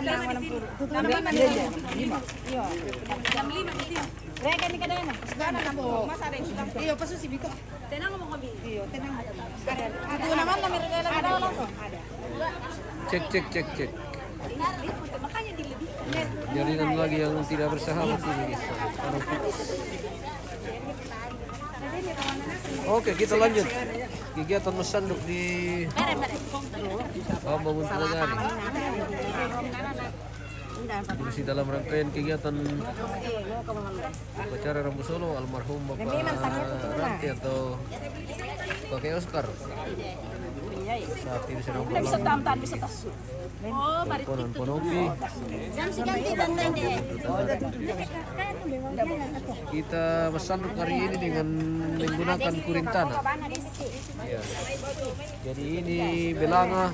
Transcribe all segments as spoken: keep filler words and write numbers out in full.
Enam lima di sini. Enam lima di sini. Iya. Enam lima di sini. Mereka ini kadang. Sekarang aku. Masa ada yang sudah? Iya, pas si Biko. Tenang, mau kami. Iya, tenang. Ada. Itu nama nama mereka yang ada langsung. Ada. Cek, cek, cek, cek. Jaringan lagi yang tidak bersahabat ini, guys. Oke, kita lanjut kegiatan masanduk di Bambang Untu Nagari. Masih dalam rangkaian kegiatan upacara Rambu Solo almarhum Bapak Ranti atau Kakek Oscar. Saat ini sedang pulang. Konan Ponopi. Kita masanduk hari ini dengan menggunakan kurin tanah. Ya. Jadi ini belanga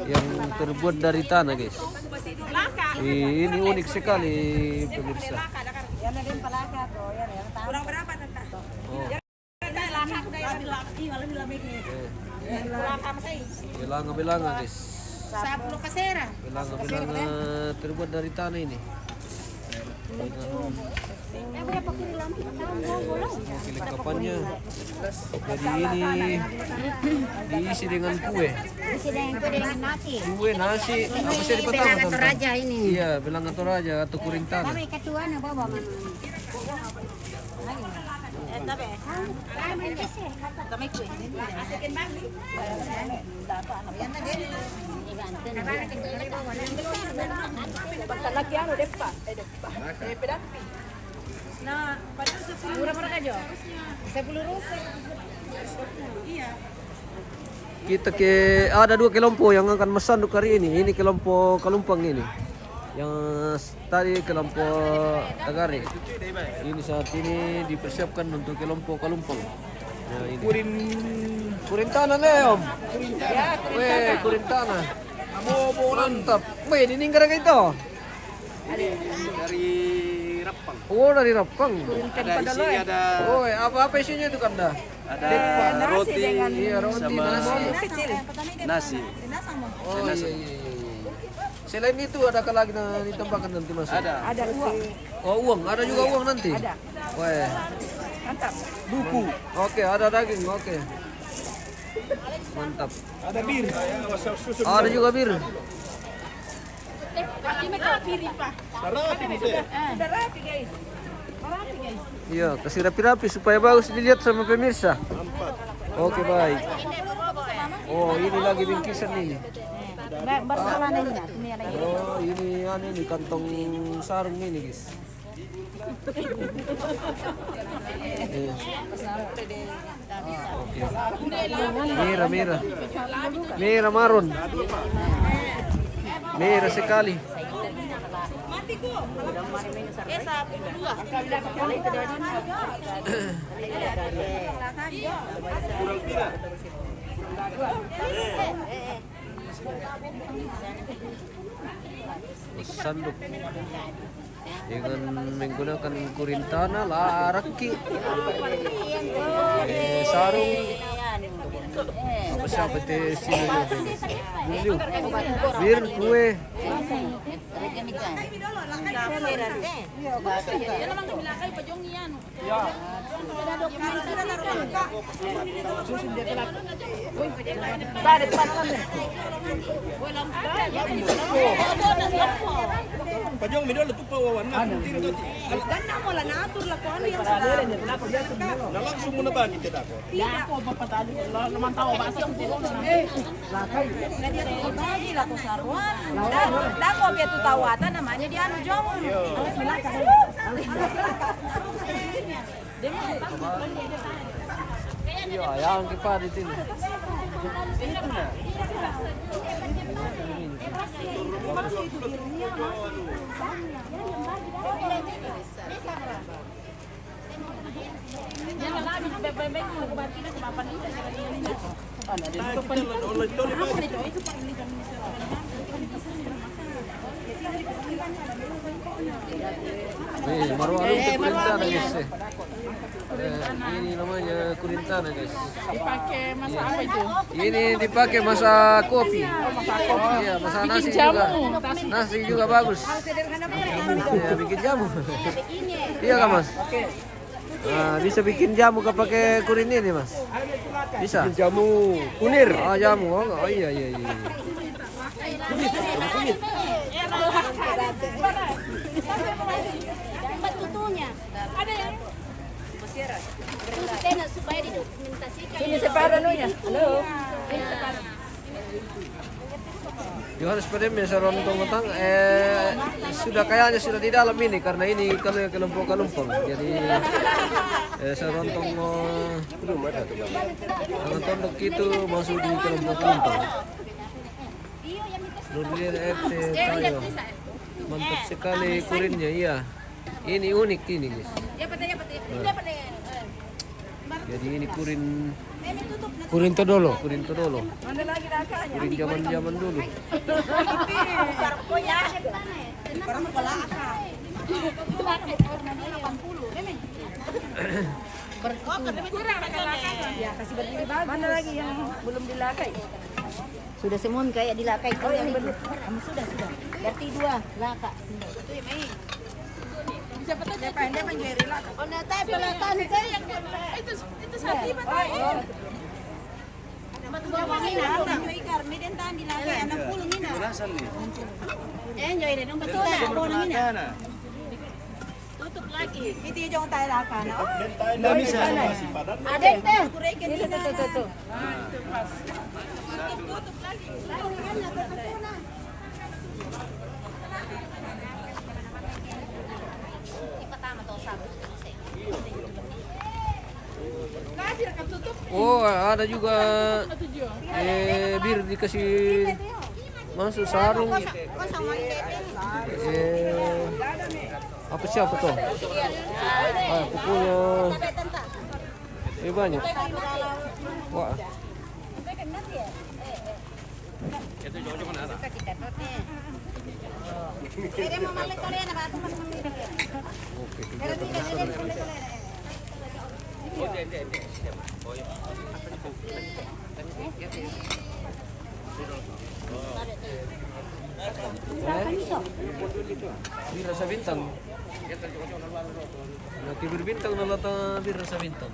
yang terbuat dari tanah, guys. I- Ini unik sekali, pemirsa. Kurang berapa, Tante? Oh. Belanga-belanga, guys. Belanga-belanga terbuat dari tanah ini. Dengan kelengkapannya. Jadi ini diisi dengan kue. Isi dengan kue dengan nasi. Kue, nasi, apa sih pertama, Tante? Toraja ini. Iya, belanga Toraja atau kurin tanah. Tapi ketua na bawa, Mama. Murah-murah aja. Sepuluh rupiah. Kita ke, ada dua kelompok yang akan masanduk hari ini. Ini kelompok Kalumpang ini. Yang tadi kelompok Tagare. Ini saat ini dipersiapkan untuk kelompok Kalumpang. Ya, ini. Kurin. Kurin tanah, Leom. Weh, kurin tanah. Mantap. Weh, ini negara itu. Dari Rappang. Oh, dari Rappang. Ada isinya, ada. Oh, apa-apa isinya itu, Kanda? Ada roti, iya, roti, sama nasi. Nasi. Oh, iya, iya, iya, iya. Selain itu, adakah lagi yang ditambahkan nanti, Mas? Ada. Ada uang. Oh, uang. Ada juga uang nanti? Ada. Weh. Mantap. Buku. Oke, ada daging. Oke. Mantap. Ada bir. Ada juga bir. Sudah rapi, guys. Iya, kasih rapi-rapi supaya bagus dilihat sama pemirsa. Oke, baik. Oh, ini lagi bingkisan ini. Bersalah ini, ya. Oh, ini, anu, ini kantong sarung ini, guys. Iya. Oke. Merah, merah. Merah marun. Merah sekali. Sanduk dengan menggunakan kurin tanah, laraki, eh, sarung. Apa siapa teh sini? Liu, liu. Bir, kue. Pajong mi dolo tu pa wawan na tiri toti. Dan na mo la na atur la ko anu yang sudah. Na langsung mo na bagi te dako. Tidak. Bagi la ko saruan. Dako, dako pia tu tawatan namanya di anu jong. Iya, yang kipas di sini. Eh, maru alun te perintah na, guys, eh. Eh, ini namanya kurin tanah, guys. Dipakai masak apa itu? Ini dipakai masak kopi. Oh, masak kopi. Iya, masak nasi juga. Nasi juga bagus. Iya, bikin jamu. Iya kan, Mas? Nah, bisa bikin jamu kah pakai kurin ini, Mas? Bisa. Bikin jamu kunir. Oh, jamu. Oh, oh, iya, iya, iya. Sini separa nunya. Halo. Johannes Pademe, Sarontong Utang, eh, sudah kayaknya sudah di dalam ini, karena ini kalau yang kelompok Kalumpang. Jadi, eh, Sarontong, eh, Tangan Tondok itu masuk di kelompok Kalumpang. Nurdin R T Tayo. Mantap sekali kurinnya, iya. Ini unik ini, guys. Nah. Jadi ini kurin, kurin todolo. Kurin todolo. Kurin zaman-zaman dulu. Ya, kasih berdiri bagus. Mana lagi yang belum dilakai? Sudah semua kayak dilakai. Oh, yang ini. Belum. Kamu sudah, sudah. Berarti dua laka. Siapa tuh? Siapa yang dia menjadi laka? Oh, nah, tapi pelatang itu. Itu, itu sapi, Pak. Oh, iya. Betul, Pak. Ini, Pak. Ini, Pak. Ini, Pak. Ini, Pak. Eh, enjoy deh, dong, betul. Tutup lagi. Itu jong tai laka, no? Nggak bisa. Ada teh. Itu tuh, tuh, tuh, tuh. Oh, ada juga, eh, bir dikasih masuk sarung. Eh, apa siapa tuh? Ah, pokoknya, eh, banyak. Wah. Eh? Bir Rasa Bintang. Laki berbintang na lata Bir Rasa Bintang.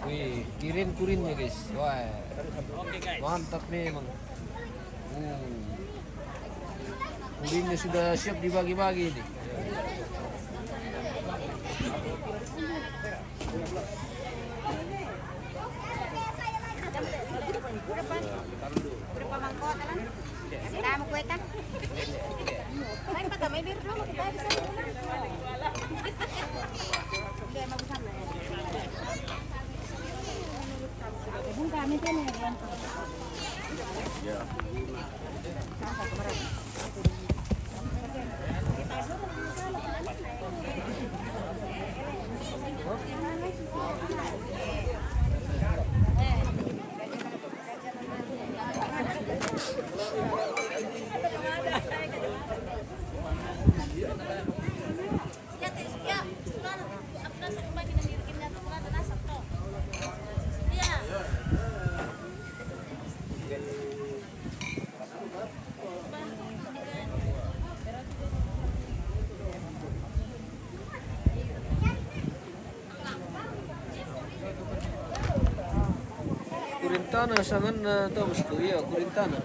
Wih, kirin kurinnya, guys. Wah, mantap memang. Hmm. Kurinnya sudah siap dibagi-bagi ini. Berapa mangkok, Talan? Kasih tamu kue, kan? Main pakai main biru dulu, kita bisa dulu. Oke, mau sama ya. Bungka, ini kan ya, yang Kurin tanah sangan na tahu betul, iya, kurin tanah.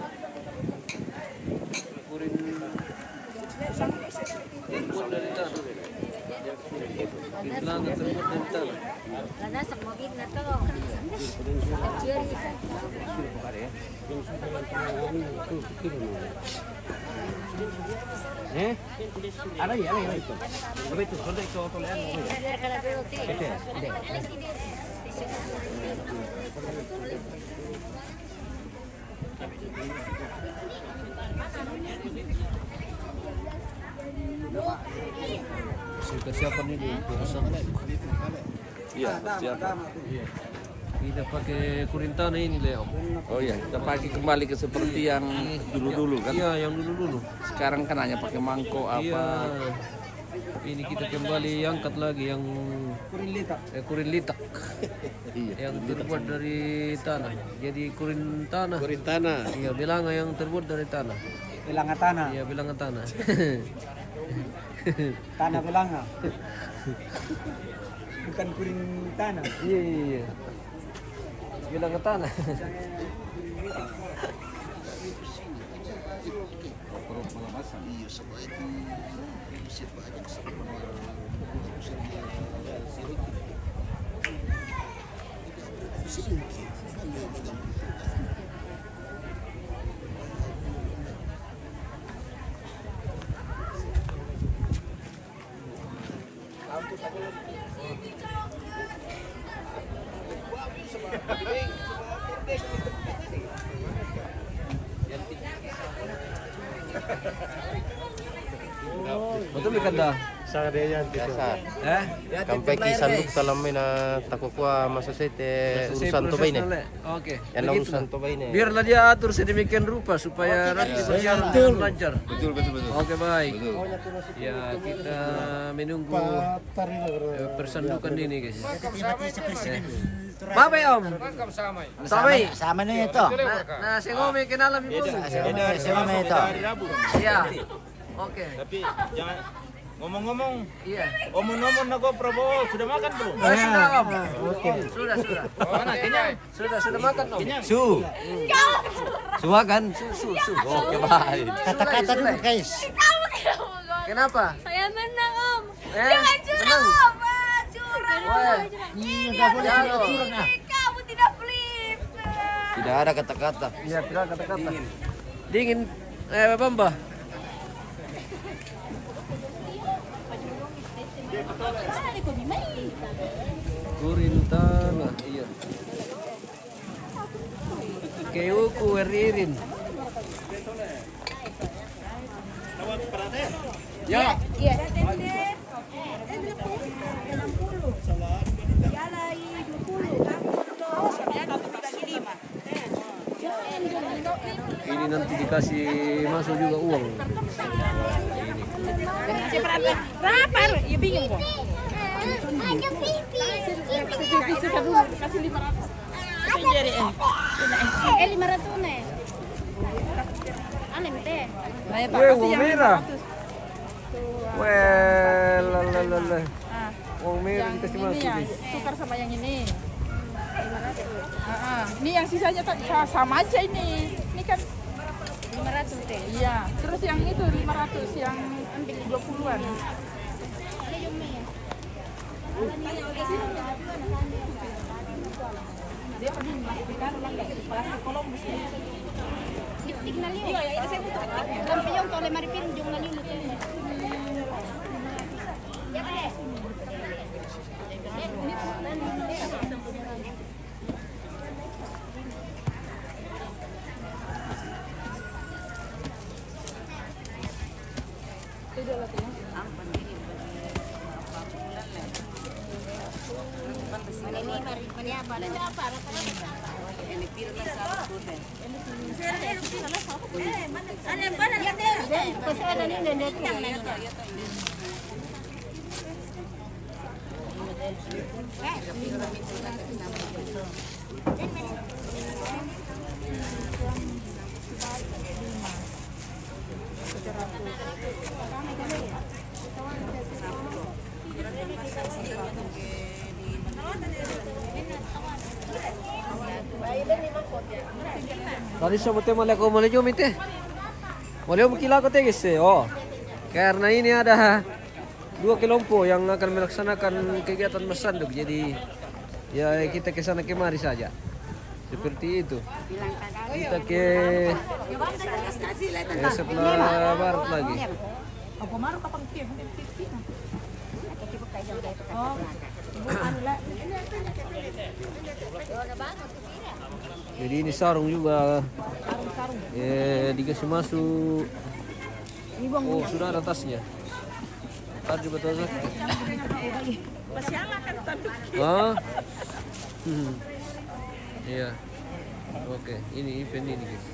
Kurin terbuat dari tanah. Kurin tanah terbuat dari tanah. Lana sa COVID na to. Jerry. Eh? Alay, alay, alay. Sabay ito, sabay ito, ito, ito, ito. Ito, ito. Persiapan ini, persiapan. Iya, persiapan. Iya. Kita pakai kurin tanah ini, Leo. Oh iya, kita pakai kembali ke seperti yang dulu-dulu, kan? Iya, yang dulu-dulu. Sekarang kan hanya pakai mangkok apa. Iya. Ini kita kembali angkat lagi yang Kurin litak. Eh, kurin litak. Iya, yang kurin litak terbuat sama dari tanah. Jadi kurin tanah. Kurin tanah. Iya, belanga yang terbuat dari tanah. Belanga tanah. Iya, belanga tanah. Tanah belanga. Bukan kurin tanah. Iya, iya, iya. Belanga tanah. Betul ikan dah. Biasa. Eh? Kampai ki sanduk dalam ina takukua masuk sete urusan tu baine. Oke. Yang urusan tu baine. Biarlah dia atur sedemikian rupa supaya rapi berjalan dengan lancar. Betul, betul, betul. Oke, baik. Ya, kita menunggu eh, persandukan ini, guys. Babe, Om. Sama, sama ni itu. Nah, nah, saya ngomong kenal lebih dulu. Sama ni itu. Iya. Oke. Tapi jangan ngomong-ngomong. Iya. Omong-omong, nak Prabowo sudah makan belum? Oh, sudah, Om. Oke. Sudah, sudah. Mana kenyang? Sudah, sudah makan, Om? Kenyang. Su. Su makan? Su, su, su. Oke, baik. Kata-kata dulu, guys. Kenapa? Saya menang, Om. Eh, jangan curang, menang. Om. Ah, curang. Weh. Ini nggak boleh curang, ah. Kamu tidak flip. Tidak ada kata-kata. Iya, tidak ada kata-kata. Dingin. Dingin. Eh, Bamba. Kurin tanah, iya. Keuku eririn. Ya. Iya. Ini nanti dikasih masuk juga uang. Ini. Berapa? Ya bingung gua. Kasih lima ratus. Eh, lima ratus nih. Aneh, teh. Nah, ya, Pak, weh, kasih uang yang merah. Lima ratus. Weh, la, la, la, la. Ah. Uang merah yang dikasih ini masuk, ya, guys. Tukar sama yang ini. Ah, ah. Ini yang sisanya tak sa-, sama aja ini. Ini kan lima ratus teh. Iya, terus yang itu lima ratus, yang dua puluhan. Lampion to lima ribu jong na lima. Tadi sebutnya malihat ko malihat jom itu. Malihat ko malihat ko tegi se. Oh. Karena ini ada dua kelompok yang akan melaksanakan kegiatan masanduk. Jadi, ya, kita ke sana kemari saja. Seperti itu. Kita ke, ke sebelah barat lagi. Jadi ini sarung juga, eh, dikasih masuk. Oh, sudah ada tasnya. Tadi betul sih. Hah? Hmm. Iya. Oke, ini event ini, guys.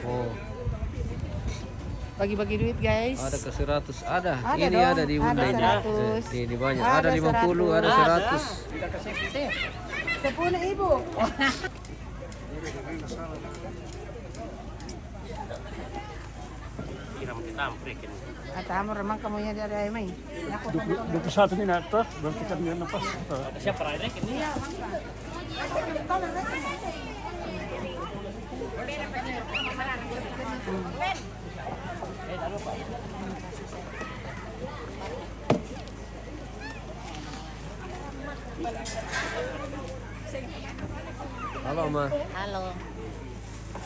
Oh. Bagi-bagi duit, guys. Ada ke seratus? Ada. Ada. Ini dong. Ada di bunda ini. Seratus. Eh, ini banyak. Ada lima puluh, ada seratus. Sepuluh ribu. Kira mau kita amprekin. Atau mau remang kamu ya dari ayam ini. Dua puluh satu ini nak, toh, berarti kan dia lepas. Siapa ini? Halo, Ma. Halo.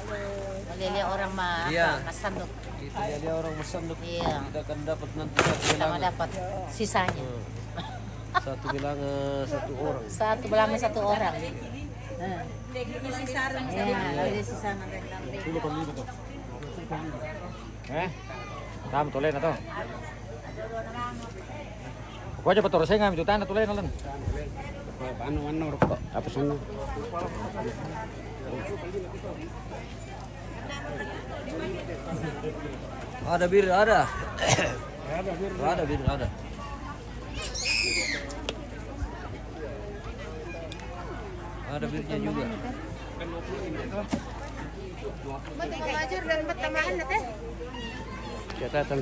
Boleh lihat orang ma-, iya, apa, masandok. Kita lihat orang masandok. Iya. Kita akan dapat nanti satu bilangan. Sama dapat sisanya. Hmm. Satu bilangan satu orang. Satu bilangan satu orang. Hmm. Iya, ada sisanya. Eh? Tamu tolena to. Ko aja patoro senga mi tu tana tolena lan. Anu, anu, rokok, apa sana? Ada bir, ada. Ada bir, ada. Ada birnya juga. Mati kemajur dan bertamahan, teh. Catatan.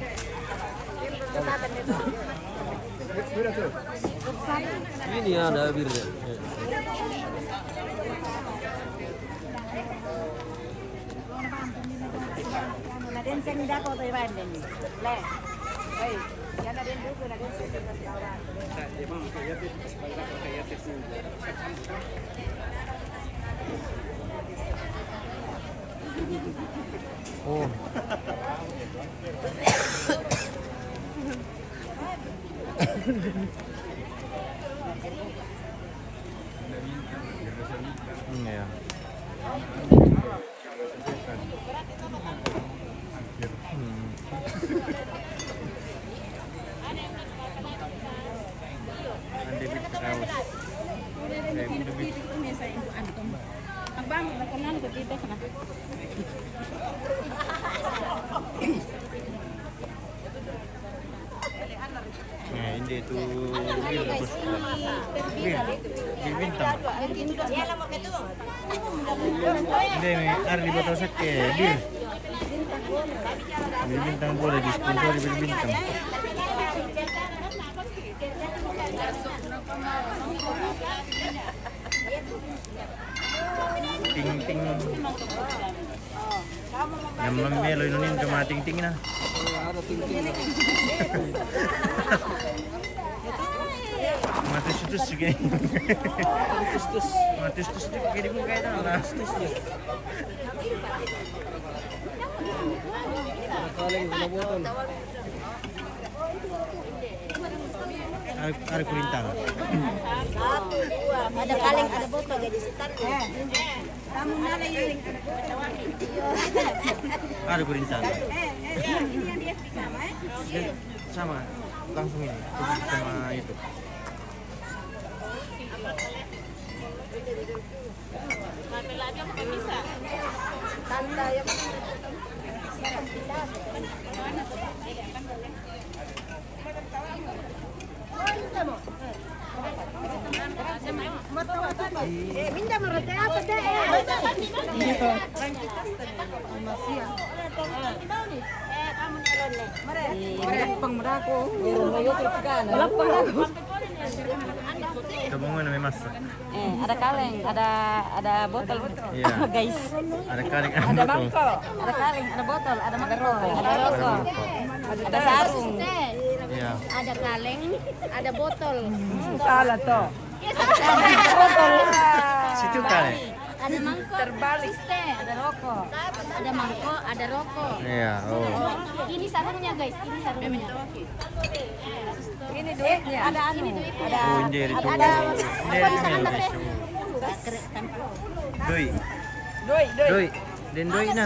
Ini ada birnya. Na den seng dako to iban den. Le. Hei, yana den duku na den seng dako. Oh. Hmm, iya. Hmm. Ande bit raus. Eh, udah bit. Abang, berkenan ke kita kena. Nah, ini tu. Bir, bir bintang. Ini ni, ada di botol sake, bir. Bir bintang boleh disponsori bir bintang. Ting ting. Yang membelo ini cuma ting ting na. Matus tus juga. Matus tus juga di muka itu. Matus tus ya. Kaleng kena botol. Ada, ada kurintan. Ada kaleng, ada botol jadi setan. Ada kurintan. Sama, langsung ini. Sama itu. Lapang merako. Lapang merako. Coba mana masak. Eh, ada kaleng, ada, ada botol, iya, guys. Ada kaleng, ada botol. Ada mangkok, ada kaleng, ada botol, ada mangkok, ada rokok, ada sarung. Iya. Ada kaleng, ada botol. Salah toh. Situ kaleng. Ada mangkok, terbalik. Ada rokok. Ada mangkok, ada rokok. Iya, oh. Ini sarungnya, guys, ini sarungnya. Ini duitnya. Ada anu. Ada, oh, ini ada. Doi. Doi, doi. Doi. Den doi na.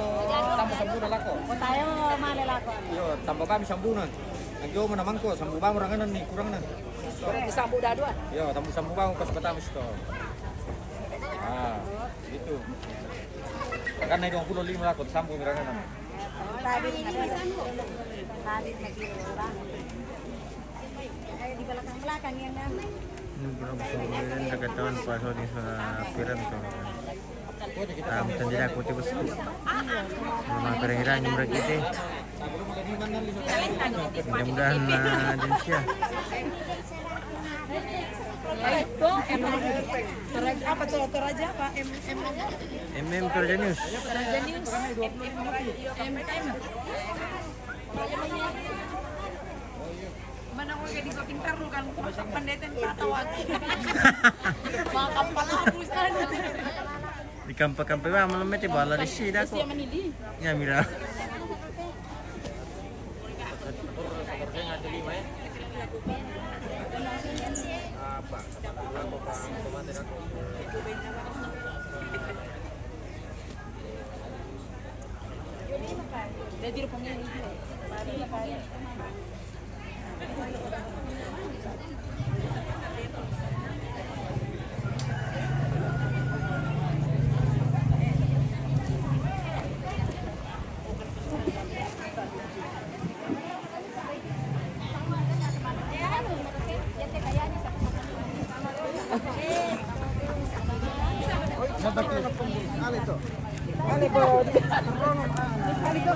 tambah sambu na lako. Kota yo, male lako. Iyo, tambah bami sambu na. Nang jo mana mangko, sambu bami ranganan ni, kurang na. Berarti sambu dadua. Iyo, sambu, sambu bami pas pertama situ. Ah, itu. Kan naik dua puluh lima lako, sambu ranganan. Tadi, tadi, tadi, di belakang-belakang yang nang. Ini berapa sore ini, nda katahuan pas ini sa piran tu. Tam tanda aku tiba situ. Nama pirang-pirang jumlah kita. Mudah-mudahan na din siya. Apa tu? Toraja apa? M M. M M Toraja News. Toraja News. M M. Mana ko kayak di shopping terus kan, aku masak pendeta yang tak tahu aku. Makan pala busan. Di kampa-kampa ba, malam mete bala di sida ko. Ya, mira.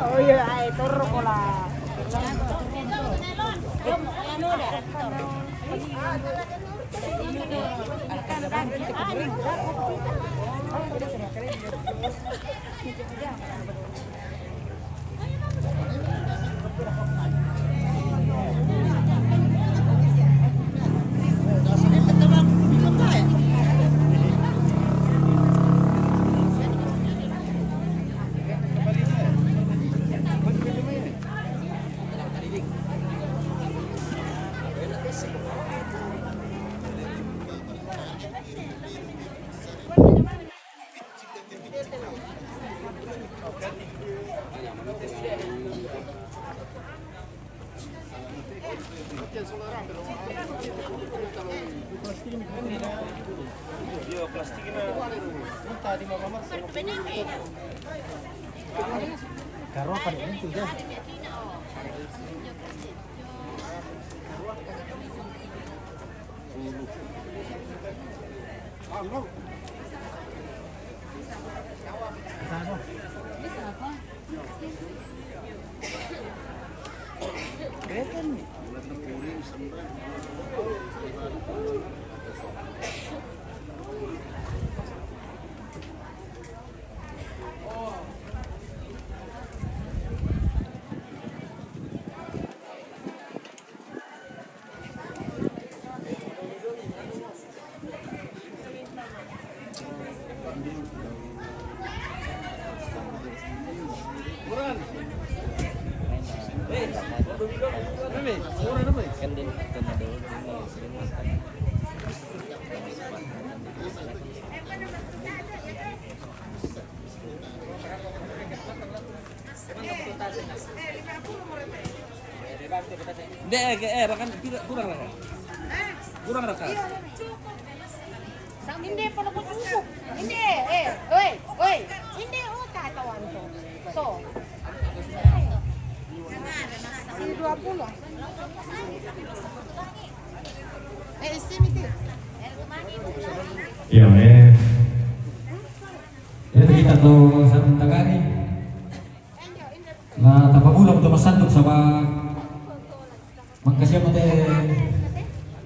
Oh iya, ai, turun ko la. Nde, eh, eh, rakan, kurang, kurang, rakan. Kurang, rakan. Inde, pala ko susu. Inde, eh, oi, oi. Inde, oh, tak tahu anto. So. Si dua puluh. Eh, isi miti. Iya, eh. Jadi kita tu satu tagari. Na tapabulang tu masanduk sama. Mangkasi mo te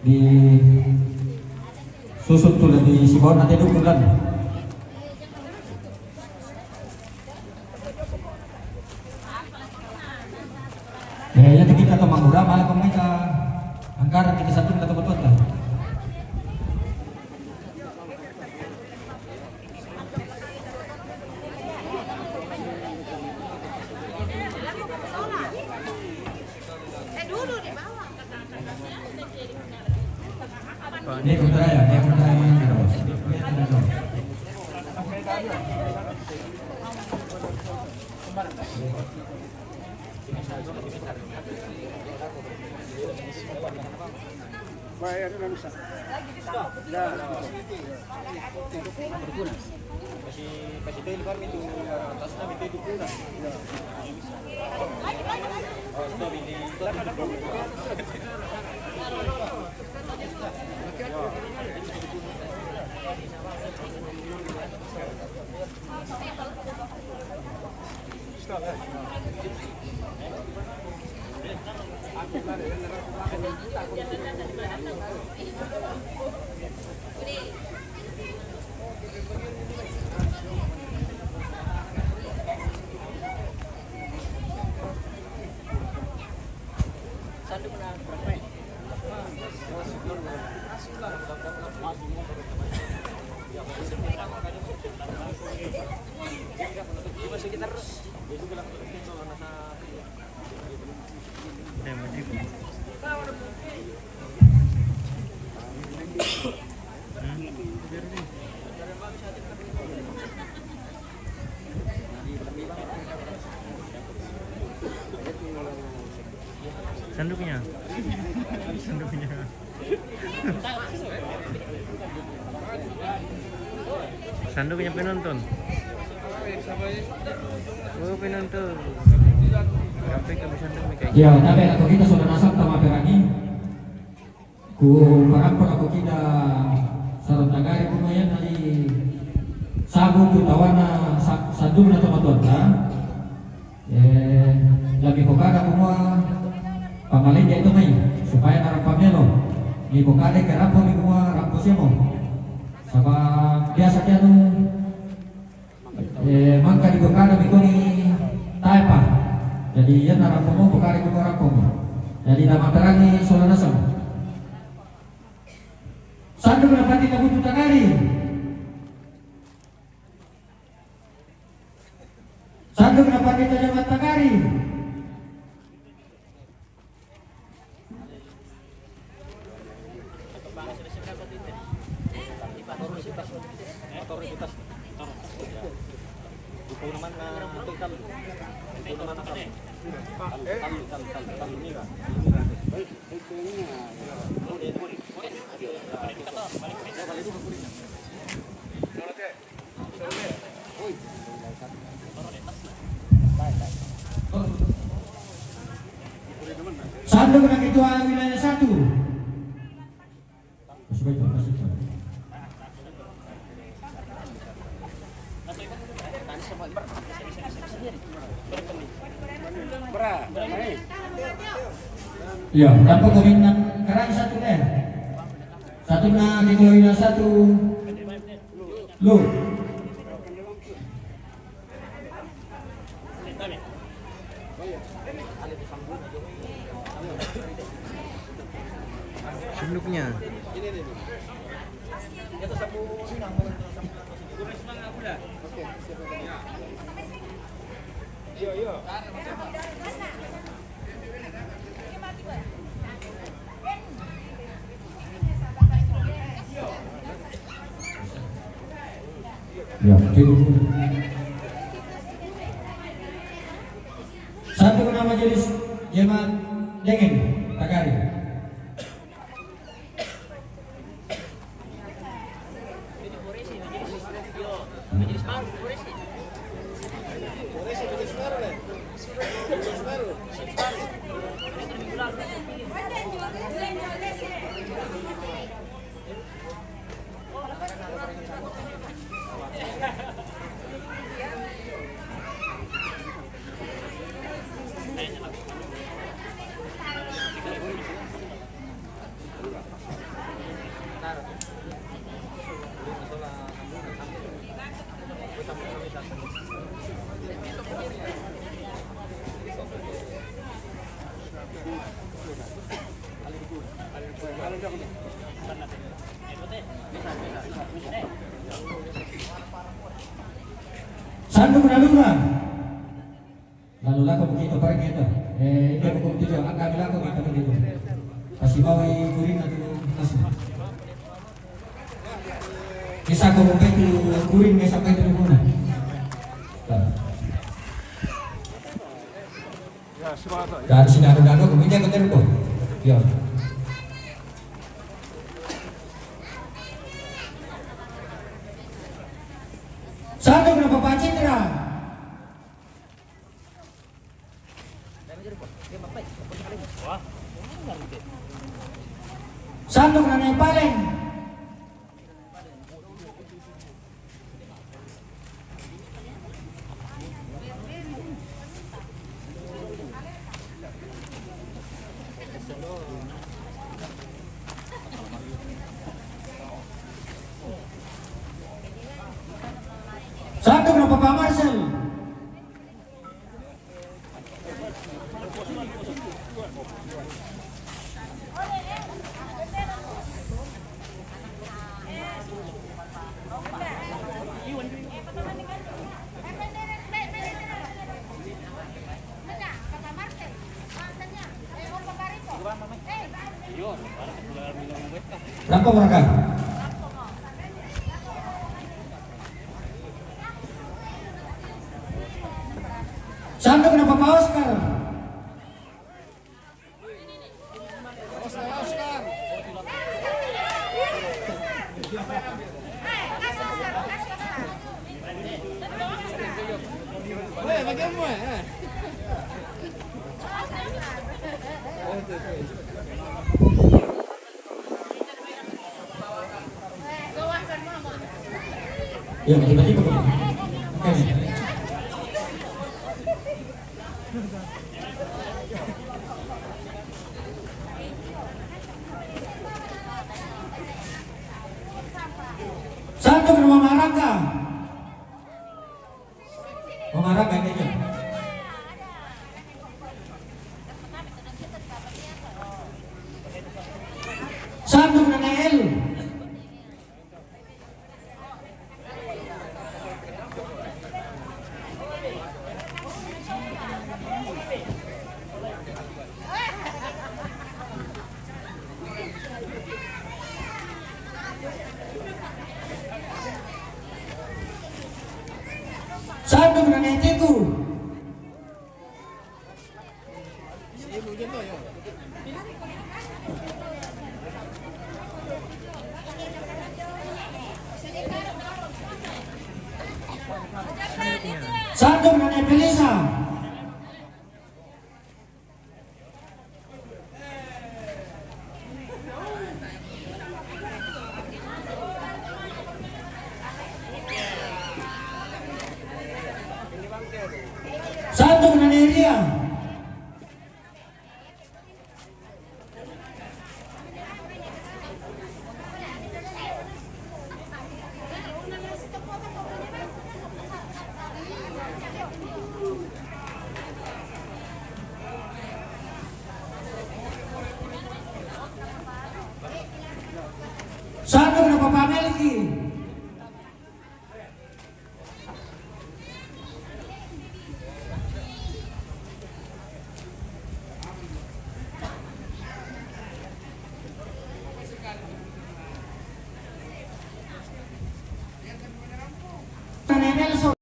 di susun tu di sibawan na te dukun lan. Eh, ya, kita tu mangura, malah kami ka angkara kita satu kita betul ta. Ini putra ya, ini putra yang ini terus. Ini putra terus. Sanduknya. Sanduknya. Sanduknya penonton. Oh, penonton. Sampai ke sanduk ni, guys. Ya, tapi aku kita sudah nasab sama peragi. Ku parampun aku kita sarong tagari ku mayan dari sabu tu tawana sa-, saduna tu matuanta. Eh, labi ko kada kumua pamalinja itu mai, supaya narang pamelo. Ni ko kada ke rampo ni kumua rampo semo. Sabab biasa kianu, eh, mangka di ko kada mi koni taepa. Jadi, ya, na rampo mo, ko kada kumua rampo mo. Jadi, nama terangi sola nasang. Sandu na pati tabutu tagari. Sanduk na pandita jaman tagari. Satu kena ketua wilayah satu. Ya, tanpa komitmen kerang satu deh. Satu na ketua wilayah satu. Lu. Sunduknya. Ya, betul. Satu nama Majelis Jemaat Dengin, Tagari. Sandung na luma. Lalu lako begitu, pergi itu. Eh, itu hukum tujuh, angka lako begitu, begitu. Kasih bawa kurin atau kasih. Bisa kau mau itu kurin, bisa kau itu guna. Dan sini ada dano, kemudian ke tempo. Ya. Satu kenapa Pak Citra? Sandung na naipaleng. Sandung na Papa Marcel. Berapa mereka? Sandung na Papa Oscar. Ya, tiba-tiba. Sandung na Mama Raka. Mama Raka ini aja. Sandung na Nael. Sandung na Naiteku. Iya. Satu kena Papa Melki. Nelson.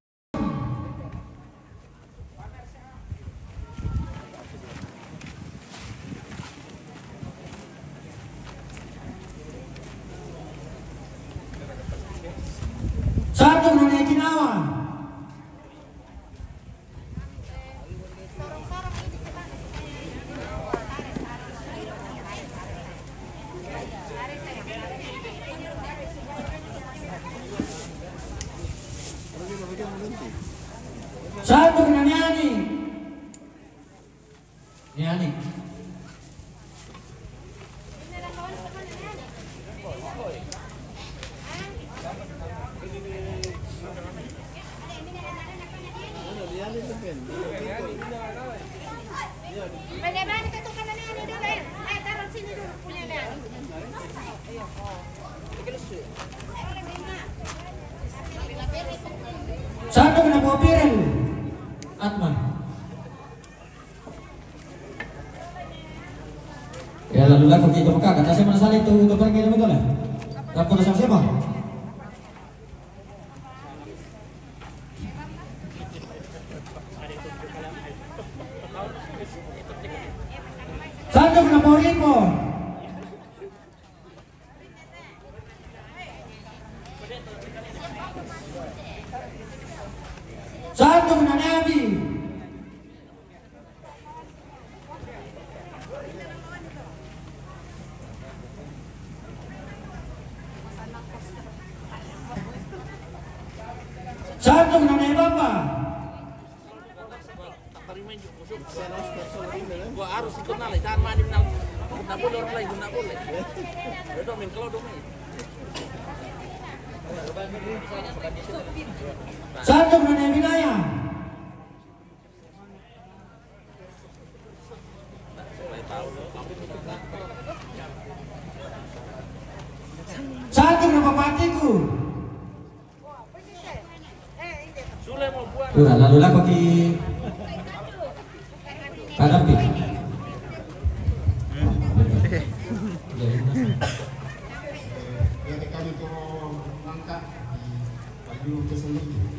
Satu mengenai Kinawa. Satu mengenai Ani. Ni Ani. Satu kena Bobirin. Atma. Ya, lalu lah kita maka kata saya mana salah itu untuk pergi lebih dulu. Dapat sama siapa? Satu kena Poripo. Satu kena Nabi. Satu mengenai Bapa. Gua harus ikut nalai, jangan main nang. Guna boleh orang lain, guna boleh. Udah main kalau dong main. Satu mengenai wilayah. Satu kena Papatiku. Sudah, lalu lah pakai Pak David. Ya, kami turun langkah di Pak Guru itu sendiri.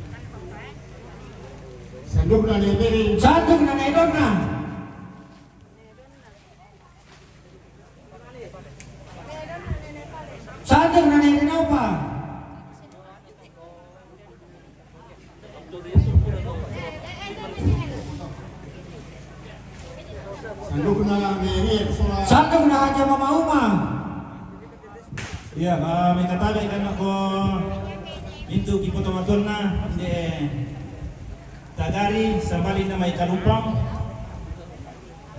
Sanduk na neberi. Sanduk na neberi. Sanduk na neberi na upa. Sanduk na neberi, sola. Sanduk na aja mama uma. Iya, ma, mai katabe kan ako mintu ki poto matonna de tagari sambali na mai kalumpang.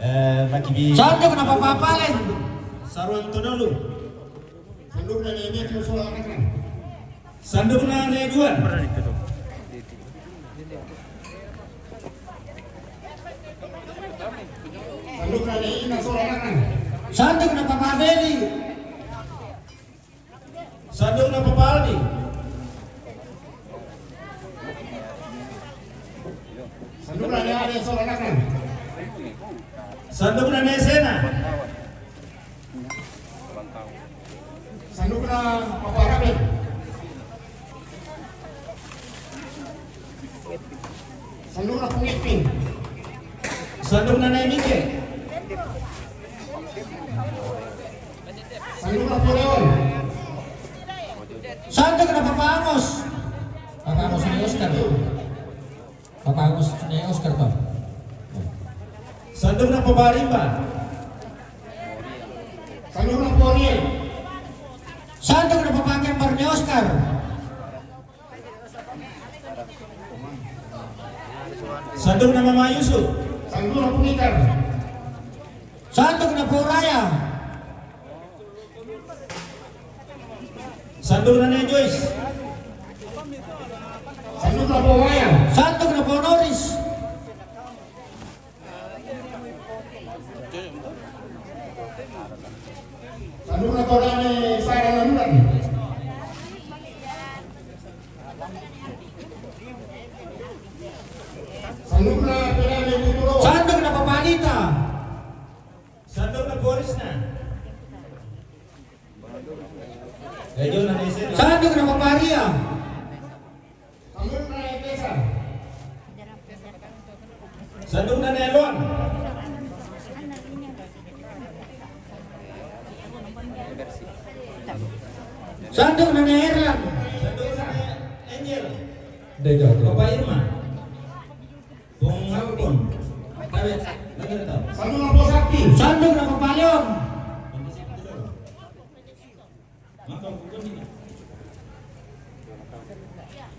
Eh, makibi. Sanduk na papapalen. Saruan todolu. Sanduk na ne metu sola anakna. Sanduk na ne duan. Sanduk na ne ina sola anakna. Sanduk na papabeli. Sanduk na papaldi. Sanduk na ne ade sola anakna. Sanduk na ne sena. Sanduk na paparabe. Sanduk na pungipin. Sanduk na ne mike. Sanduk na poleon. Sanduk na papangos. Papangos ni Oscar. Papangos ni Oscar to. Sanduk na paparimba. Sanduk na poriel. Sanduk na papakembar ni Oscar. Sanduk na mama Yusuf. Sanduk na Pungikar. Sanduk na Poraya. Sanduk na Joyce. Sanduk na Poraya. Sanduk na Ponoris. Sanduk na Torane Sara Nanuran. Sanduk na Torane Buturo. Sanduk na Papanita. Sanduk na Porisna. Sanduk na Paparia. Sanduk na Etesa. Sanduk na Nelon. Sanduk na Erlan. Sanduk na Angel. Dega, Papa Irma. Pong Ampon. Tabe, lagi na tau. Sanduk na Posakti. Sanduk na Papa Leon.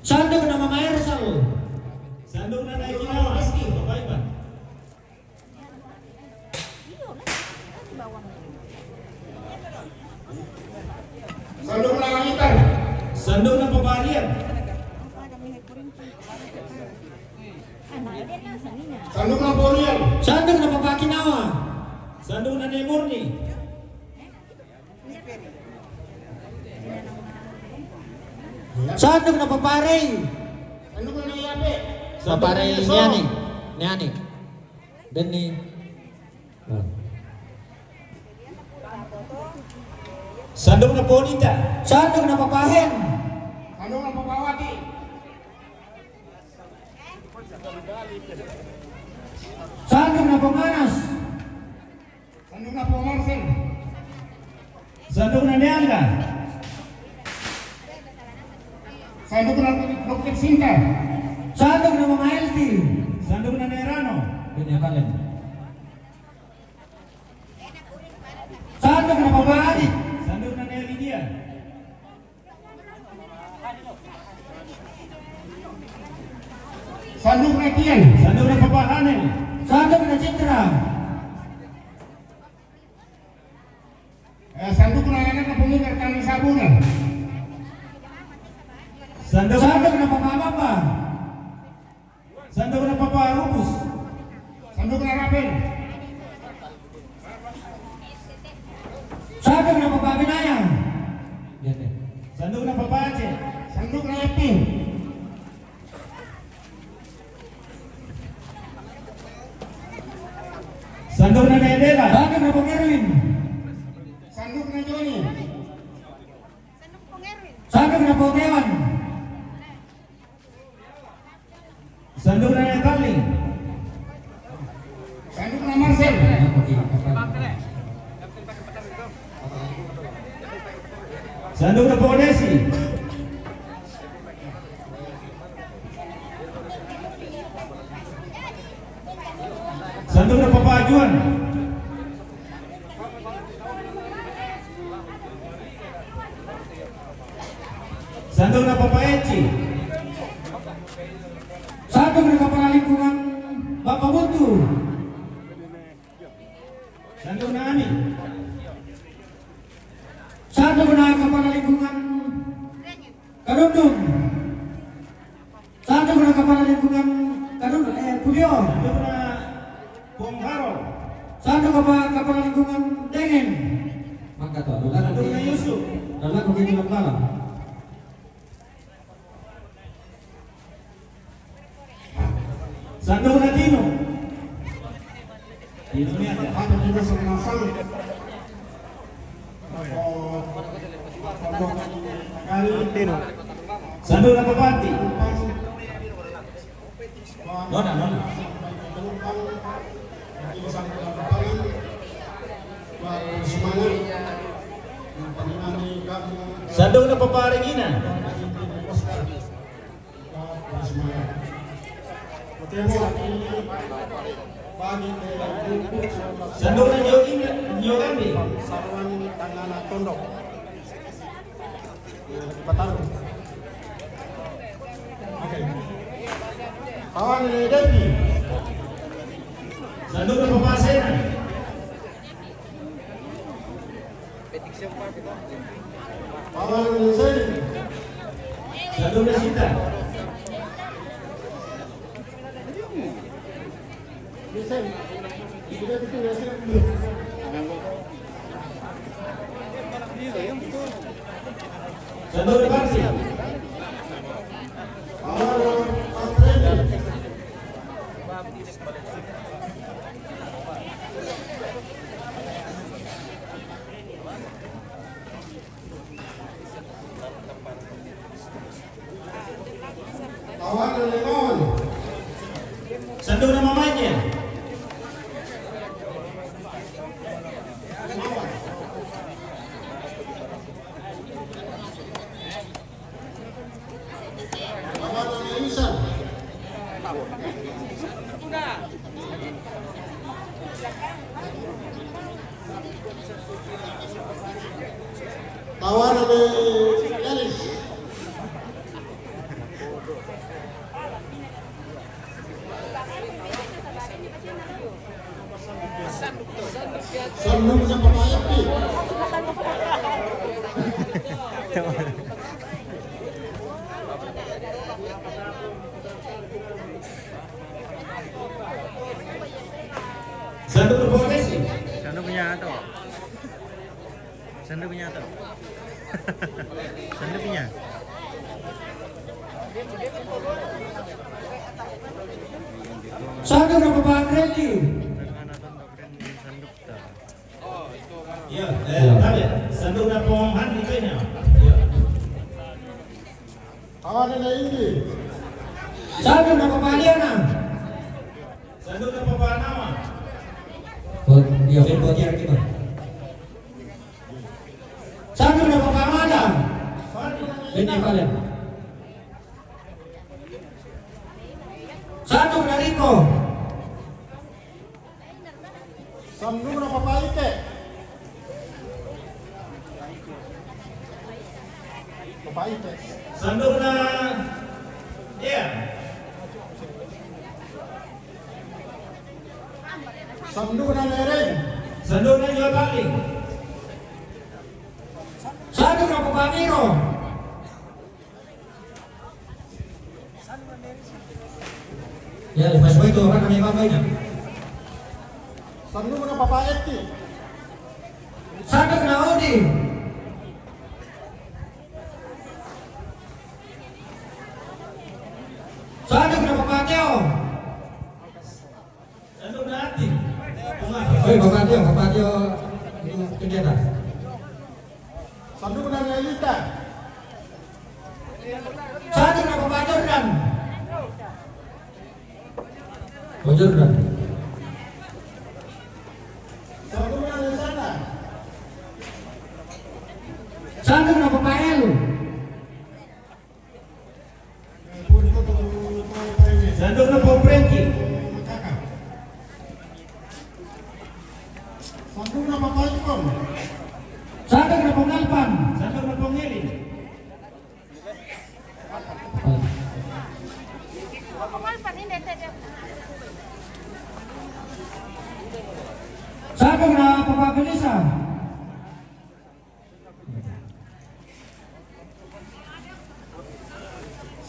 Sanduk na Mama Ersal. Sanduk na Naikinawa. Papa Ipan. Sanduk na Angitar. Sanduk na Papa Rian. Sanduk na Porian. Sanduk na Papa Kinawa. Sanduk na Nemurni. Sanduk na Paparei. Sanduk na Yape. Paparei Niani. Niani. Denny. Sanduk na Ponita. Sanduk na Papahen. Sanduk na Papawati. Sanduk na Pamanas. Sanduk na Pamarsel. Sanduk na Neanga. Sanduk na Dokter Sinta. Sanduk na Mama Elti. Sanduk na Nerano. Pinakalen. Sanduk na Papa Adi. Sanduk na Nelidia. Sanduk na Tian. Sanduk na Papa Hanel. Sanduk na Citra. Eh, sanduk na anak na pemikir kami sabuna. Sanduk. Sanduk na Papa Bapa. Sanduk na Papa Rufus. Sanduk na Rafael. Sanduk na Papa Binaya. Sanduk na Papa Aceh. Sanduk na Epin. Sanduk na Nedela. Sanduk na Papa Erwin. Sanduk na Joni. Sanduk na Papa Ewan. Sanduk na Natalie. Sanduk na Marcel. Sanduk na Papa Desi. Sanduk na Papa Juan. Sanduk na Papa Eci. Sanduk na Kepala Lingkungan Bapa Mutu. Sanduk na Ami. Sanduk na Kepala Lingkungan Kadundung. Sanduk na Kepala Lingkungan Kadundung, eh, Pulio. Sanduk na Pongharo. Sanduk na Kepala Lingkungan Dengen. Maka tu, sanduk na Yusuf. Dalam kaki dalam bala. Sanduk na Tino. Tino ni ada. Apa kita sama-sama? Tino. Sanduk na Papati. Nona, nona. Sanduk na Papa Regina. Sanduk na Nyogi, Nyogandi. Saruan Tangana Tondok. Pataru. Oke. Kawan, eh, Devi. Sandok na Papa Sena. Sandok na Sita. Sandok na Pati. Sandok na Mamanya. Tawanan ni Elis. Sandok na Papa Epi. Sandok na Papa Desi. Sandok punya atau? Sandok punya atau? Sandok punya. Sandok na Papa Randy. Sandok ta. Ya, eh, tabe. Sandok na Papa Handi kayaknya. Ya. Tawanan ni Indi. Sandok na Papa Liana. Sandok na Papa Nama. Oh, iya, ben bagian kita. Sandok na Papa Mada. Sorry. Ben yang kalian. Sandok na Rico. Sandok na Papa Ite. Papa Ite. Sandok na, iya. Sandok na Nereng. Sandok na Jawa Bali. Sandok na Papa Miro. Ya, lepas itu orang kami apa ini? Sandok na Papa Eti. Sandok na Odi. Sandok na Papa Teo. Sandok na Ati. Hei, Papa Tio, Papa Tio, itu kegiatan. Sandok na Nelita. Sandok na Papa Jordan. Oh, Jordan. Sandok na Lesana. Sandok na Papa El. Sandok na Papa Frankie. Sandok na Papa Ikon. Sandok na Papa Ngalpan. Sandok na Papa Ngeli. Sandok na Papa Belisa.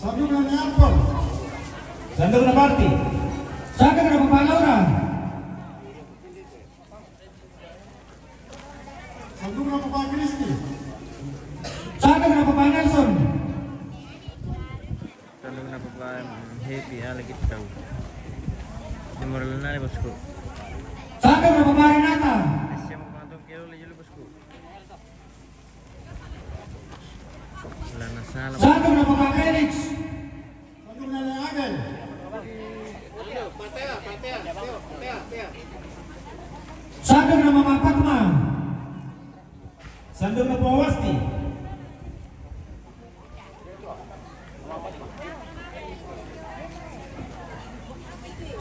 Sandok na Neapol. Sandok na Parti. Sandok na Papa Laura. Sandok na Papa Kristi. Sandok na Papa Nelson. Sandok na Papa Happy, ah, lagi tahu. Di moral na ni, bosku. Sandok na Papa Renata. Siya mo pang tong kilo, lagi, bosku. Wala na sala. Sandok na Papa Felix. Sandok na Agay. Sandok na Mama Fatma. Sandok na Papa Wasti.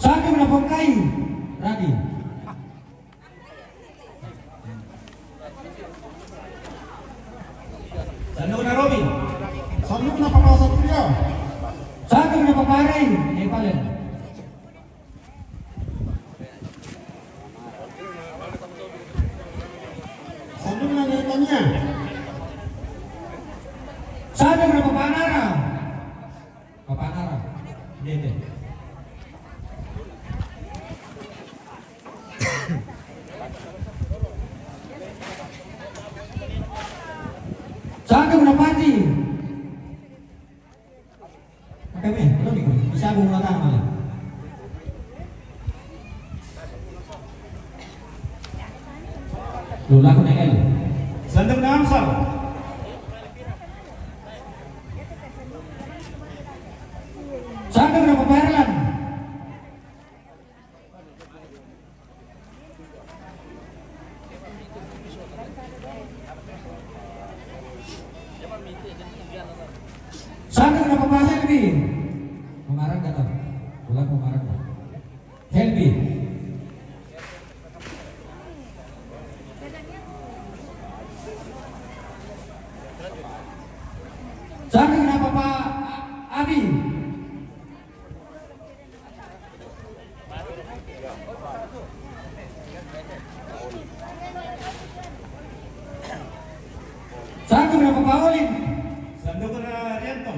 Sandok na Papa Kai. Radi. Sandok na Robin. Sandok na Papa Satria. Sandok na Papa Ray. Eh, palen. Sanduk na pati. Kami, ano ni ko? Isa akong mata malah. Lula ko na L. Sanduk na Amsal. Sanduk na Papa Erlan. Sanduk na Papa Helmi. Mamarang ka to. Wala ko mamarang ka. Helmi. Sanduk na Papa Abi. Sanduk na Papa Olin. Sanduk na Rianto.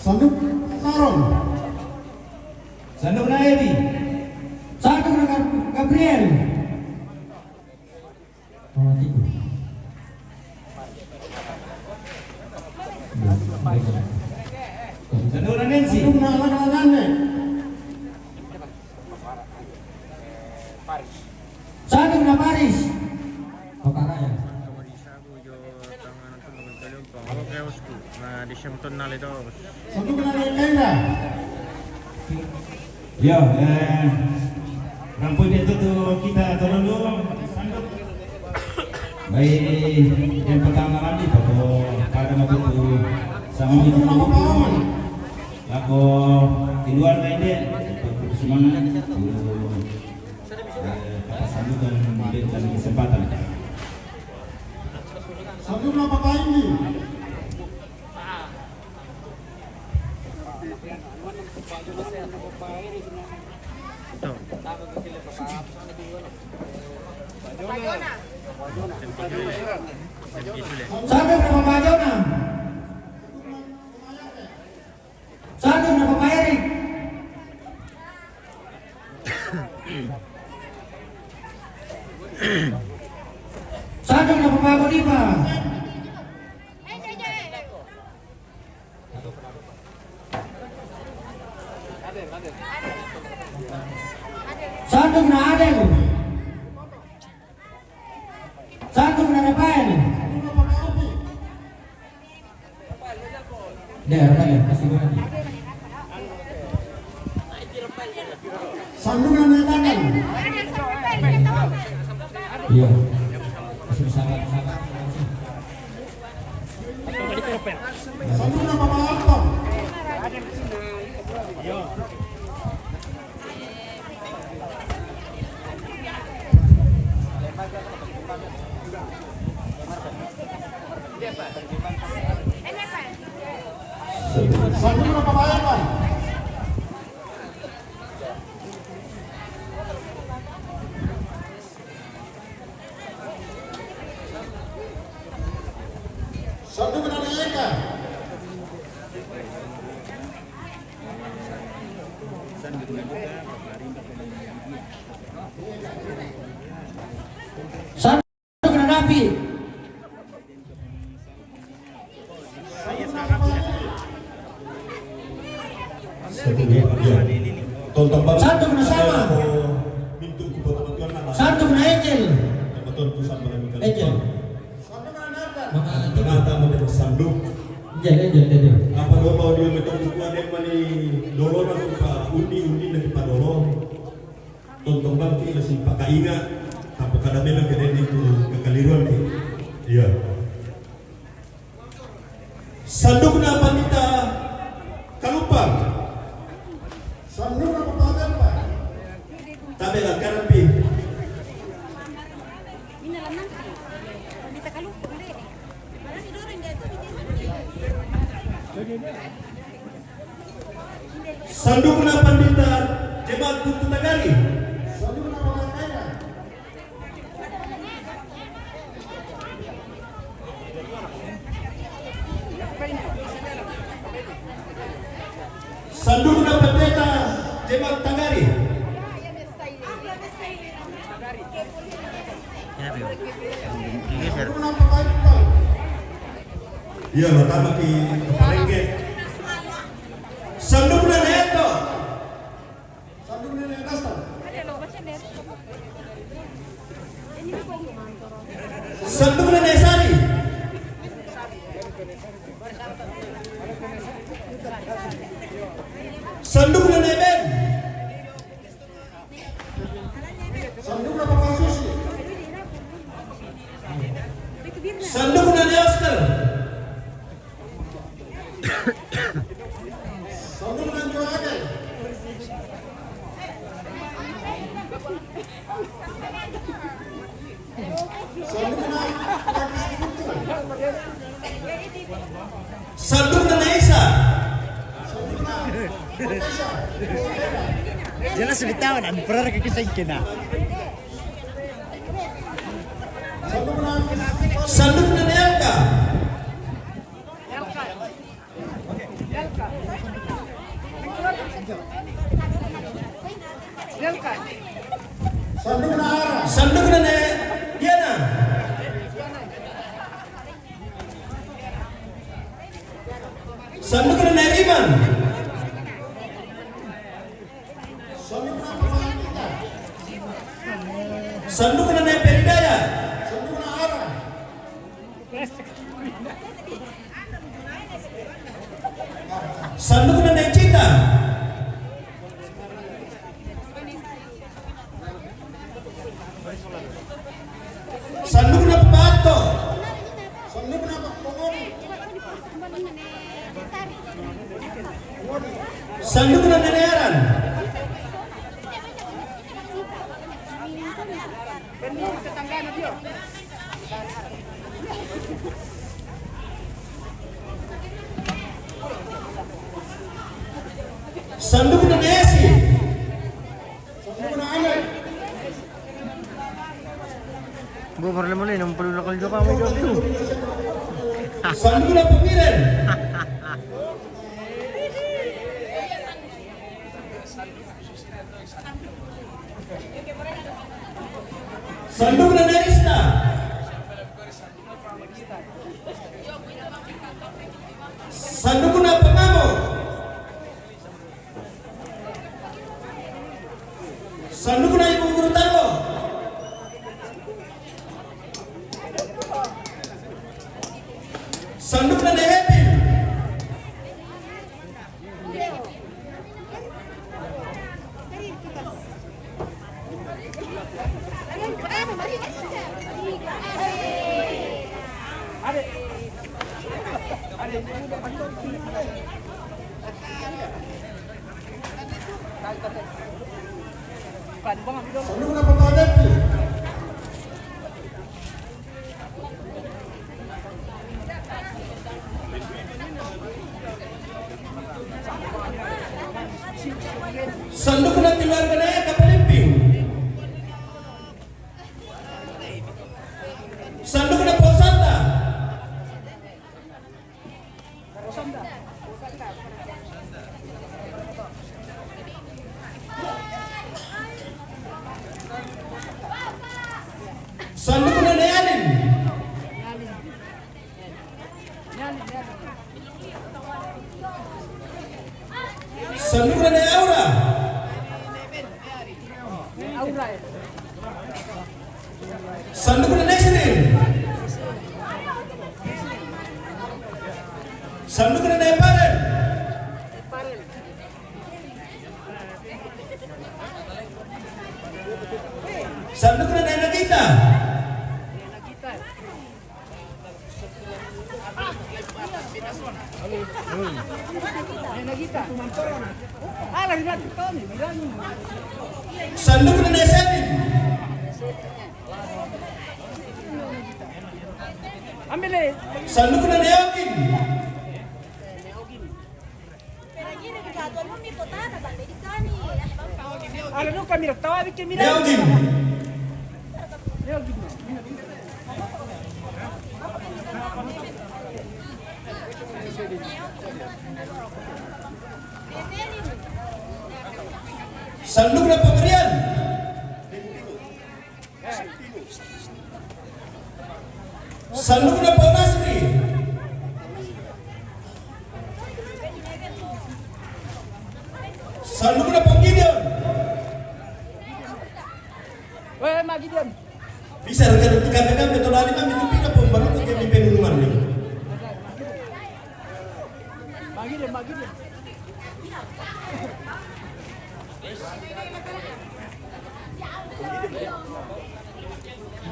Sanduk Saron. Sanduk na Edi. Sanduk na Gab-, Gabriel. Oh, tiku. Sanduk na Nancy. Sanduk na anak-anak ni. Sanduk na Paris. Kota Raya. Sanduk na Kaina. Ya, eh, rampoi dia tu kita tolong dulu. Baik, yang pertama kali, Pak, pada waktu tu sama itu. Lako keluar ka inde, semangat. Eh, kata sambutan, memberikan kesempatan. Sanduk na Papa Indi. Sanduk na Papa Jona. Sanduk na Papa Erik. Sanduk na Papa Godipa. Sanduk na Adel. Sanduk na Rafael. Deh, Rafael, ya, kasih gua lagi. Sanduk na Nathan. Iya. Kasih sabar, sabar. Sanduk na Papa Anton. Sanduk na Papa Anton. Sanduk na Eka. Sanduk na Napi. Sanduk na Sama. Sanduk na Angel. Angel. Mga Angel, Angel, Angel. Apa doa mau dia betul buku ada yang mani dolo na pa undi, undi na pa dolo. Tontong bang ki masih pakainga. Apa kada memang kada itu kekeliruan ki. Iya. Sanduk na Pandita Kalupang. Sanduk na Pandita Kalupang. Tabe la karampi. Sanduk na Pandita Jemaat Kutu Tagali. Sanduk na Pandita. Tagari. Iya, Bro. Digeser. Iya, lo tambah ki kepalengge. Sanduk na neto. Sanduk na neto. Sanduk na nesari. Sanduk na neben. Sanduk na papasusi. Sanduk na ne Oscar. Sanduk na Joaquin. Sanduk na Pakis Putu. Sanduk na Naisa. Jelas bitaw na, pura ka kisah kina. Sanduk na Nelka. Sanduk na Ara. Sanduk na ne Diana. Sanduk na ne Riman. Sanduk na ne Peridaya. Sanduk na Ara. Sanduk na ne Cita. Sanduk na Pato. Sanduk na Pato. Sanduk na ne Aran. Sanduk na ne Esi. Sanduk na Ane. Bo, parle mo le, nang palu lakal jo ka, may jo tu. Sanduk na Pemiren. Sanduk na Nerista. Sanduk na Pangamo. Sanduk na Ibu Guru Tango. Sanduk na Nehepin. Sanduk na keluarga na Kapalimping. Sanduk na Posata. Sanduk na Nealin. Sanduk na ne Aura. Sanduk na Nesrin. Sanduk na Neparen. Sanduk na Nagita. Sanduk na Nesetin. Sanduk na Neokin. Ala no kamera tawa bike mira. Neokin. Sandukna Pong Rian. Sandukna Pong Nasri. Sandukna Pong Gideon. Weh, Mak Gideon. Bisa rekan tu kami kami tu lali kami tu pina pun baru tu kami penulungan ni. Mak Gideon, Mak Gideon.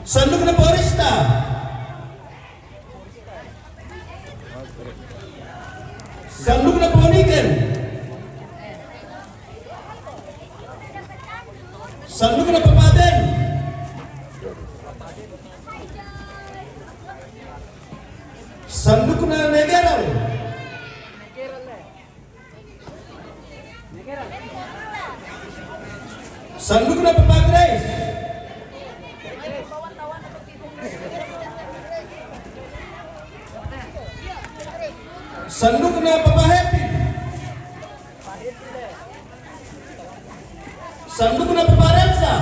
Sandukna Pong Rista. Sandukna Pong Niken. Sandukna Papa Ben. Sandukna Negeral. Sandukna Papa Grace. Sandukna Papa Happy. Sandukna Papa Rensa.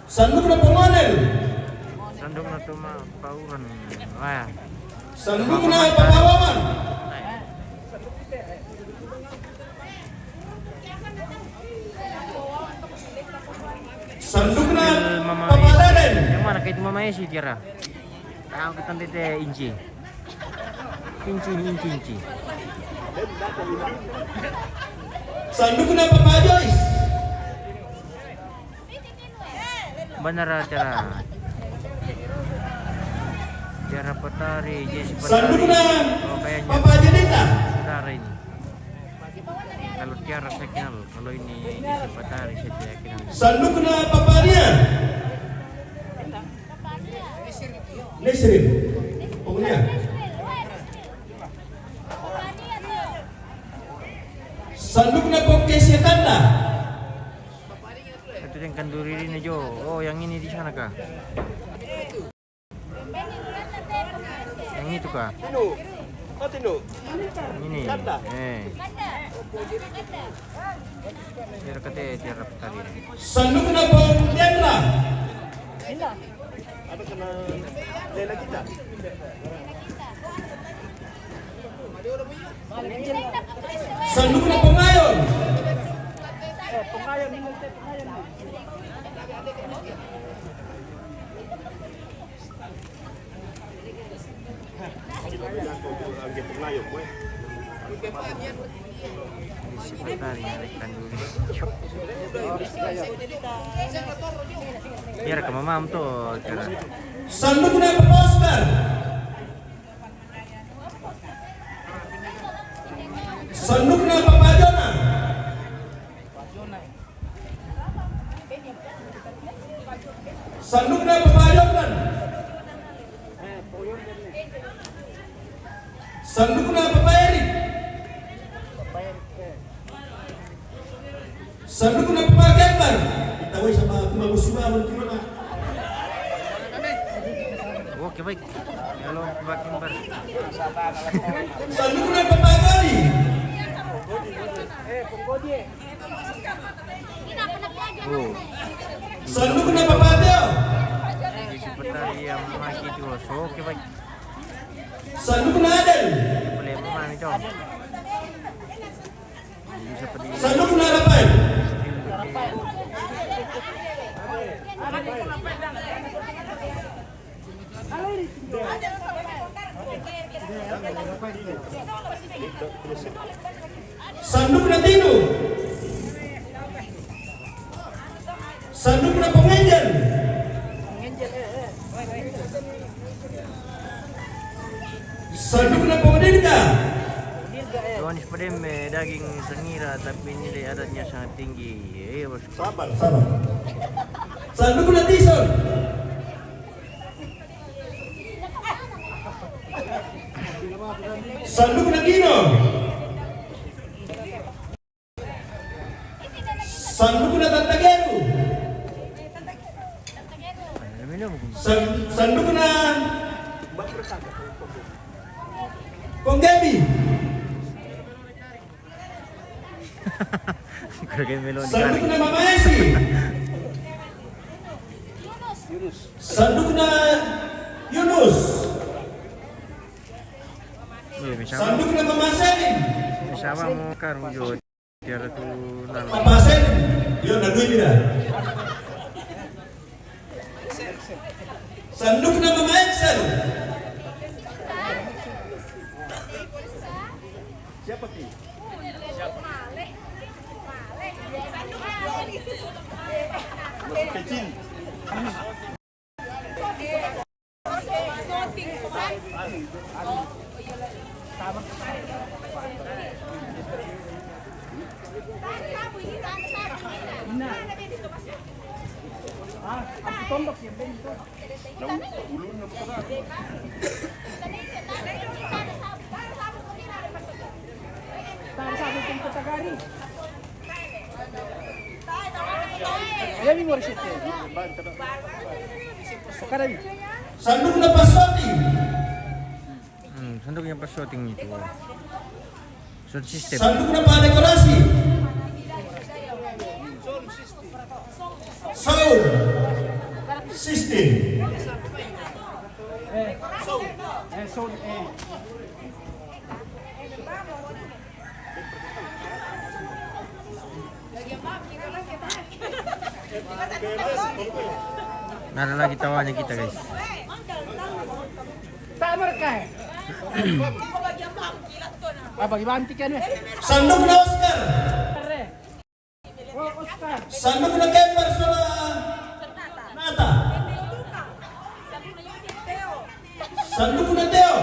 Sandukna Pong Onel. Sandukna Tuma Pauran. Wah. Sandukna Papa Wawan. Sandukna Papa Dalen. Yang mana kah itu Mama Esi, Tiara? Tahu kita tete inci. Inci, inci, inci. Sandukna Papa Joyce. Benar, Tiara. Tiara Petari, Jesse Petari. Sandukna Papa Jenita. Saudara ini. Kalau Tiara saya kenal, kalau ini Jesse Petari saya tidak kenal. Sandukna Papa Nia. Nesrin. Pokoknya. Sandukna Pong Kesia Kanda. Itu yang kanduri ini jo. Oh, yang ini di sana kah? Yang itu kah? Ini. Eh. Tiara kete, Tiara Petari. Sandukna Pong Jenra. Ada kena lela kita. Sandukna Pong Ayon. Biar ke mamam tuh, Tiara. Sandukna Papa Oscar. Sandukna Papa Jona. Sandukna Papa Jordan. Sandukna Papa Erik. Sandukna Papa Kembar. Kita wai sama aku mau suka mau terima. Oke, baik. Halo, Papa Kembar. Sandukna Papa Godi. Oh. Sandukna Papa Teo. Jadi sebentar dia memakai itu. Oke, baik. Sandukna Adel. Boleh mama itu. Sandukna Rafael. Sandukna Tino. Sandukna Pong Angel. Sandukna Pong Dirga. Tuan Spadem, eh, daging sengira tapi nilai adatnya sangat tinggi. Eh, bos. Sabar, sabar. Sandukna Tison. Sandukna Gino. Sandukna Tanta Geru. San-, sandukna Kong Gaby. Kalau kayak melon. Sandukna Mama Esi. Sandukna Yunus. Iya, misalnya. Sandukna Mama Selin. Misalnya mau karung jo. Tiada tu lalu. Papa Selin. Yo, na dui bida. Sandukna Mama Excel. Siapa, Pi? Masih kecil. Sandukna Pasoti. Hmm, sanduknya pas syuting itu. Sound system. Sandukna pa dekorasi. Sound system. Eh, sound, eh. Nada lagi tawanya kita, guys. Tak mereka. Apa gimana tiket nih? Sandukna Oscar. Sandukna Kembar, saudara Nata. Sandukna Teo.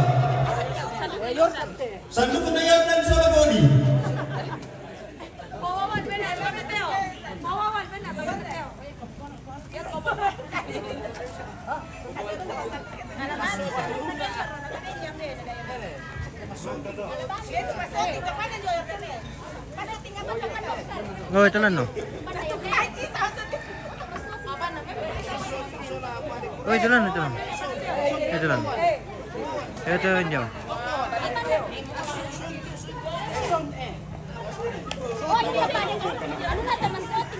Sandukna Yordan, saudara Bodi. Oh, ito lang, no? Oh, ito lang, ito lang. Ito lang. Ito yung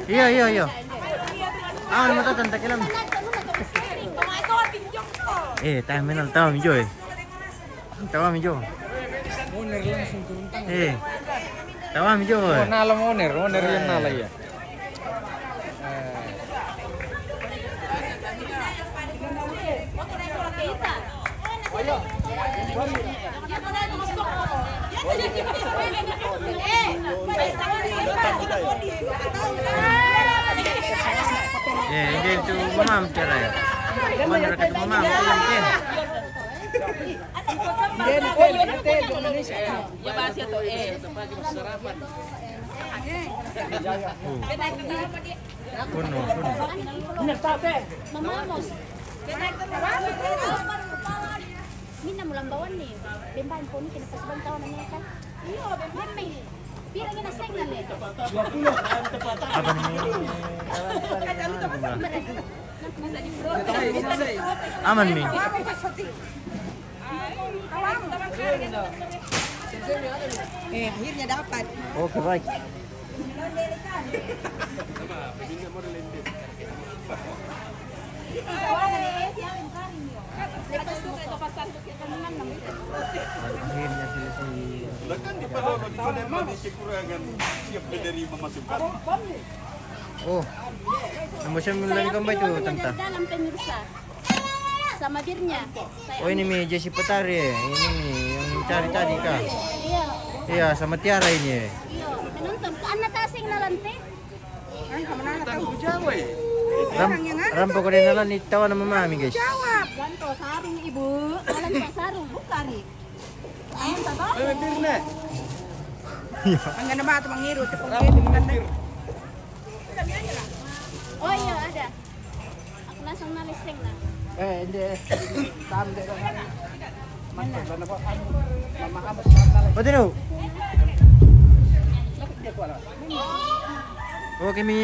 Iya, iya, iya. Ah, ano matatan, takilam. Eh, tayo minal tao, enjoy. Tawa mi jo. Owner langsung turun tangan. Eh. Tawa mi jo. Oh, nala owner, owner yang nala ya. Eh, ini tu mamam cara ya. Mana dekat mamam, kan? Dia bahasa tu, eh. Kuno, kuno. Mamamos. Minna mo lang bawan ni. Bembahan po ni, kinapasuban tao na niya ka. Iyo, bembahan ni. Pira nga na seng na ni. Aman mi. Eh, akhirnya dapat. Okay, baik. Akhirnya selesai. Lah kan di Palono di Palembang di kekurangan siap menerima masukan. Oh. Nambah siya mo lang ikaw ba ito, tanta? Dalam pemirsa. Sama birnya. Oh, ini mi Jesse Petari, eh. Ini mi yang cari tadi kah? Iya. Iya, sama Tiara ini, eh. Iya, penonton. Ka Anna Tasing na lanti. Ram, rampa ko rin na lang, itawa na mamami, guys. Jawab. Ganto, sarung, ibu. Alam ka, sarung, bukari. Ayan, tata. Ay, may beer na. Ang ganda ba ito, mangiru, ito pang beer, ang ganda. Oh, iya, ada. Ako na sang nalising na. Eh, hindi. Tama din. Mana? Ano po? Ano? Mamahamas na talaga. Pwede no? Bakit di ko alam? Okay, mi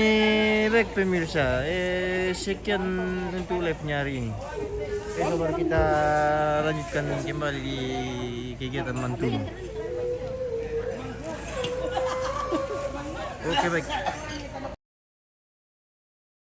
balik pemirsa. Eh, sekian untuk live-nya hari ini. Besok baru kita lanjutkan kembali di kegiatan mantu. Québec.